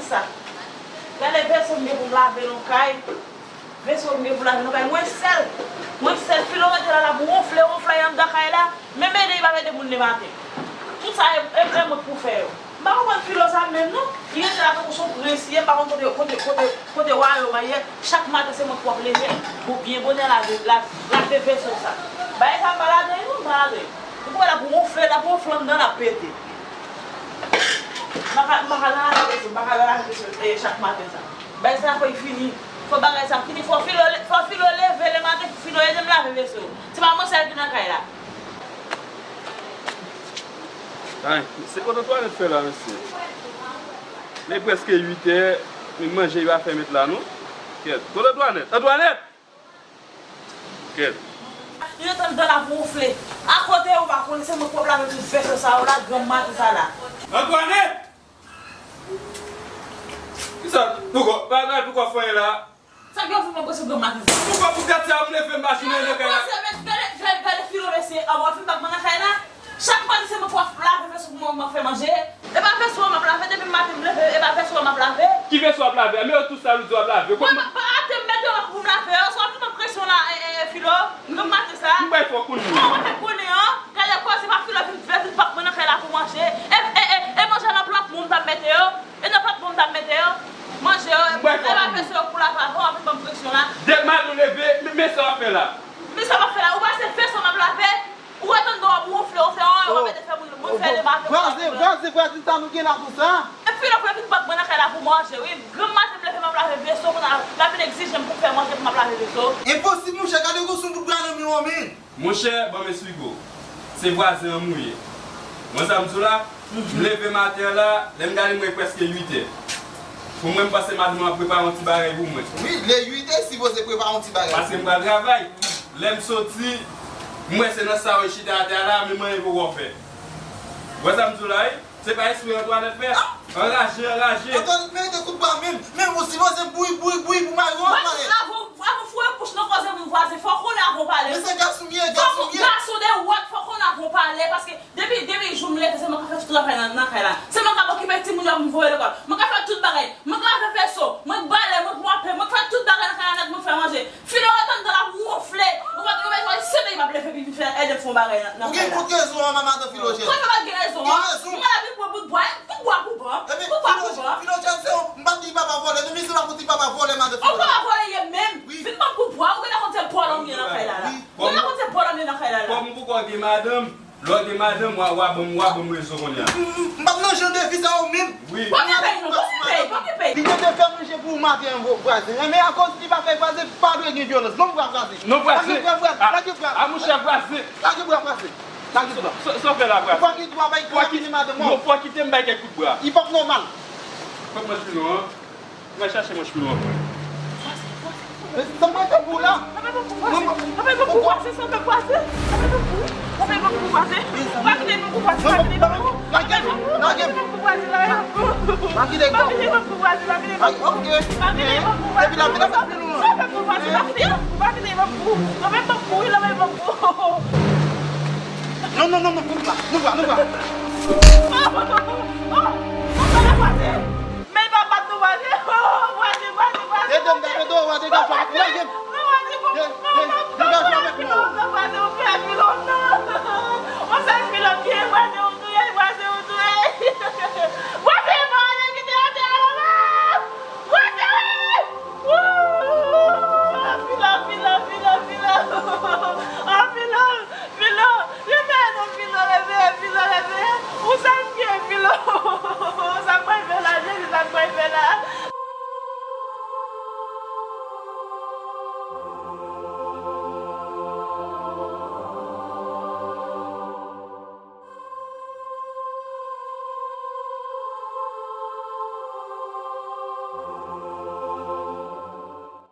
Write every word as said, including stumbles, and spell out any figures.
Sa. Gade veso m gen pou m lave nan kay. Veso m gen pou lave nan kay. Mwen sèl. Mwen sèl. Filo rete la, l ap wonfle, wonfle anndan kay la. Menm ede, li pa ede moun levanten. Tout sa, e, e, e mwen k pou fè yo. M pa konprann Filo sa menm, non. Li rete la tankou se yon prens li ye, m pa konn kote, kote, kote, kote wayòm a ye. Chak maten, se mwen k pou ap leve, pou byen bonè lave, la, lave veso sa. Bagay sa m pa ladan l, non, m pa ladan l. Ou kwè l ap wonfle, l ap wonfle anndan, l ap pete. M pa ka, m pa ka nan lave veso, m pa ka nan lave veso, e, chak maten sa. Bagay sa fò l fini. Fò bagay sa fini. Fò Filo, fò Filo leve lematen pou Filo ede m lave veso. Se pa mwen sèl ki nan kay la. Ay, mesye, kote Antwanèt fè la, mesye? Li prèske uit è, men manje yo pa fè mèt la, non? Kèt. Kote Antwanèt? Antwanèt! Kèt. Li rete anndan l ap wonfle. Akote ou pa konnen, se mwen k pou ap lave tout veso sa yo la, granm maten sa la. Antwanèt! Kisa? Poukò? Bagay poukò fè la? Sa gen yon fim mwen prese granm maten sa. Poukò pou gate a m leve m pa jounen nan kay la? Gade, gade, gade Filo mesye, an w ap vin bak mwen nan kay la? Chak maten se mwen k ap lave veso pou mwen, mwen fè manje. E pa veso a m ap lave, depi maten m leve, e pa veso a m ap lave. Ki veso w ap lave? Men yo tout sa ou di w ap lave. Mwen pa, pa ate m mete yo la pou m lave yo, se w ap vin ban m presyon la, e, e, e, Filo. Granm maten sa. M bay fò konnen. Mwen pa fè konnen an. Gade koze pa Filo vin, vin bak mwen nan kay la pou manje. E, e, e, e manje nan plat mwen m t ap mete yo. E nan plat mwen m t ap mete yo. Manje yo, e pa veso yo pou lave avan, w ap vin ban m presyon la. Depi maten w leve, men, men sa w ap fè la. Men sa m ap fè la, ou pa se veso m ap lave. Ou wè tande w ap wonfle, w fè, w ap ede fè moun, moun fè lematen. Vwazen, vwazen, vwazin sa nou gen la konsa. Epi lè pou vin bak mwen nan kay la pou manje, wi. Granm maten m leve m ap lave veso, kounye a l ap vin egzije m pou m fè manje pou m ap lave veso. Enposib, monchè, gade gon son bout bra nan men w, men. Monchè, ban m esplike w. Se vwazen an m ou ye. Wè sa m di w la? M leve maten an la, lè m gade m wè prèske uit è. Pou mwen, m panse madanm mwen ap prepare yon ti bagay pou mwen. Wi, lè uit è, sipoze prepare yon ti bagay. Paske m pral travay. Lè m soti, m wè se nan sa w chita atè a la, menm anyen poko fè. Wè sa m di w la, wi? Se pa espre Antwanèt fè. Anraje, anraje. Antwanèt merite kout bwa menm. Men ou sipoze bouri, bouri, bouri pou mari w, Antwanèt. Mwen lave w, lave w foure kouch nan koze moun vwazen. Fò w konnen avan w pale. Men se gason m ye, gason m ye. Gason de wòt, fò w konnen avan w pale, paske depi, depi jou m leve, se mwen k ap fè tout travay nan, nan kay la. Se mwen k ap okipe timoun yo pou m voye lekòl. Mwen k ap fè tout bagay. Mwen k lave veso, mwen k bale, mwen k mwape, mwen k fè tout bagay nan kay la nèt, mwen k fè manje. Filo rete anndan l ap wonfle. Ou pa t wè se li m ap leve epi vin fè ede m fè yon bagay nan, nan kay la. Ou gen tout rezon an, madan Filojèn. Kòman m pa t gen rezon an? Gen rezon. Mwen la vin pran bout bwa, bout bwa pou ban. Epi Filojèn, Filojèn se yon, m pa t di papa vòlè, men se pa pou di papa vòlè, madan Filojèn. Ou papa vòlè ye menm. Wi. Vin ban m bout bwa, ou genlè konn se pwòlòm ye nan kay la la. Wi. Ou genlè konn se pwòlòm ye nan kay la la. Kòm ou poko gen madanm, lè w gen madanm, w a, w a ban m, w a ban m rezon kounye a. M, m, m p ap nan jan de vi sa yo menm. Wi. Pòkè peyi nou, pòkè peyi, pòkè peyi. Li te fè manje pou ou maten an, vwazen. Men akoz li pa fè vwazen, pa dwe gen vyolans. Non, vwazen. Non, vwazen. Lage bra, vwazen. Lage bra. A, monchè, vwazen. Lage bra, vwazen. Lage bra. Sa, sa w fè la, vwazen? Ou pa gen dwa bay klamine madanm ou. Non, fò w kite m bay kèk kout bra. Li p ap nòmal. Fòk mwen suiv nou, an. Mwen chache mwen chpil wòf mwen. Sa mwen te pou la. Lage m. Lage m. Lage m. Pa kite m. Pa kite m. Ok. Epi la, men la, sa fè nou. Non, non, non, non, nou va, nou va, nou va.